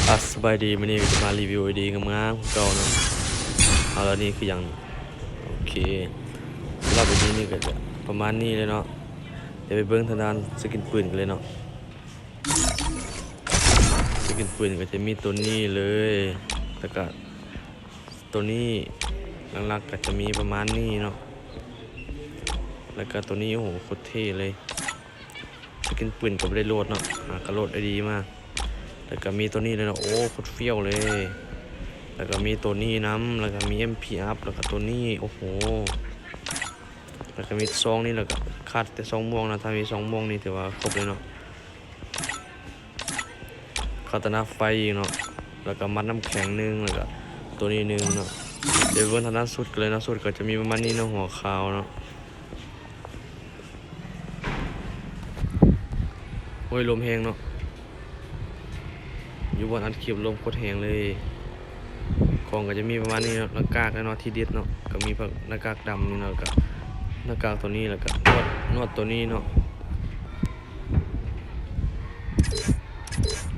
ອາ ສະບາຍດີ ມື້ນີ້ກໍຈະມາຣີວິວໄອດີງາມໆຄືເກົ່າເນາະ. ເອົາ ແລ້ວນີ້ຄືຫຍັງ? ໂອເຄ ສຳລັບໄອດີນີ້ກໍຈະປະມານນີ້ເລີຍເນາະ. ດຽວໄປເບິ່ງທາງດ້ານສະກິນປືນກັນເລີຍເນາະ. ສະກິນປືນກໍຈະມີໂຕນີ້ເລີຍ ແລ້ວກໍໂຕນີ້ ຫຼັກໆກໍຈະມີປະມານນີ້ເນາະ. ແລ້ວກໍໂຕນີ້ ໂອ້ໂຫ ໂຄດເທ່ເລີຍ. ສະກິນປືນກໍບໍ່ໄດ້ໂຫຼດເນາະ ຫາກໍໂຫຼດໄອດີມາ. ແລ້ວກໍມີໂຕນີ້ເລີຍເນາະ ໂອ້ ໂຄດຟຽວເລີຍ. ແລ້ວກໍມີໂຕນີ້ນຳ ແລ້ວກໍມີເອັມພີອັບ ແລ້ວກໍໂຕນີ້ ໂອ້ໂຫ. ແລ້ວກໍມີຊອງນີ້ ແລ້ວກໍຂາດແຕ່ຊອງມ່ວງເນາະ. ຖ້າມີຊອງມ່ວງນີ້ຖືວ່າຄົບເລີຍເນາະ. ຄາຕານາໄຟອີກເນາະ ແລ້ວກໍໝັດນ້ຳແຂງໜຶ່ງ ແລ້ວກໍໂຕນີ້ໜຶ່ງເນາະ. ດຽວເບິ່ງທາງດ້ານຊຸດກັນເລີຍເນາະ. ຊຸດກໍຈະມີປະມານນີ້ເນາະ ຫົວຂາວເນາະ. ໂອ້ຍ ລົມແຮງເນາະ ຢູ່ບ່ອນອັດຄລິບລົມໂຄດແຮງເລີຍ. ຂອງກໍຈະມີປະມານນີ້ເນາະ ໜ້າກາກເນາະ ທີ່ເດັດເນາະ. ກໍມີໜ້າກາກດຳນີ້ເນາະ ແລ້ວກໍໜ້າກາກໂຕນີ້ ແລ້ວກໍນວດ ນວດໂຕນີ້ເນາະ.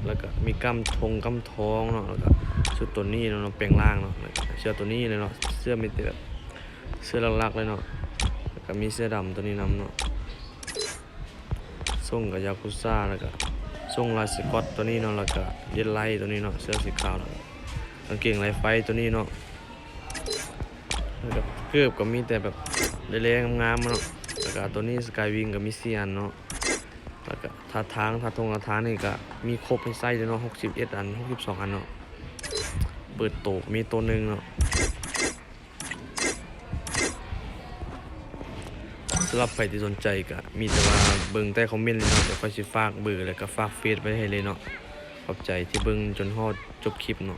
ແລ້ວກໍມີກ້າມທົງກ້າມທອງເນາະ ແລ້ວກໍຊຸດໂຕນີ້ເນາະ ແປງຮ່າງເນາະ. ແລ້ວກໍເສື້ອໂຕນີ້ເລີຍເນາະ ເສື້ອມີແຕ່ແບບເສື້ອຫຼັກໆເລີຍເນາະ. ແລ້ວກໍມີເສື້ອດຳໂຕນີ້ນຳເນາະ. ຊົງກໍຢາກູຊາ ແລ້ວກໍຊົງລາຍສະກອດໂຕນີ້ເນາະ ແລ້ວກໍເດດໄລໂຕນີ້ເນາະ ເສື້ອສີຂາວ ແລ້ວກໍກາງເກງລາຍໄຟໂຕນີ້ເນາະ. ແລ້ວກໍເກີບກໍມີແຕ່ແບບແລໆງາມໆເນາະ. ແລ້ວກໍໂຕນີ້ສະກາຍວິງກໍມີສີ່ອັນເນາະ. ແລ້ວກໍທ່າທາງ ທ່າທົງທ່າທາງນີ້ກໍມີຄົບໃຫ້ໃຊ້ເລີຍເນາະ ຫົກສິບເອັດອັນ ຫົກສິບສອງອັນເນາະ. ເປີດໂຕກໍມີໂຕໜຶ່ງເນາະ. ສຳລັບໃຜທີ່ສົນໃຈກໍມີແຕ່ວ່າເບິ່ງໃຕ້ຄອມເມັນເລີຍເນາະ. ດຽວຂ້ອຍຊິຝາກເບີ ແລ້ວກໍຝາກເຟສໄວ້ໃຫ້ເລີຍເນາະ. ຂອບໃຈທີ່ເບິ່ງຈົນຮອດຈົບຄລິບເນາະ.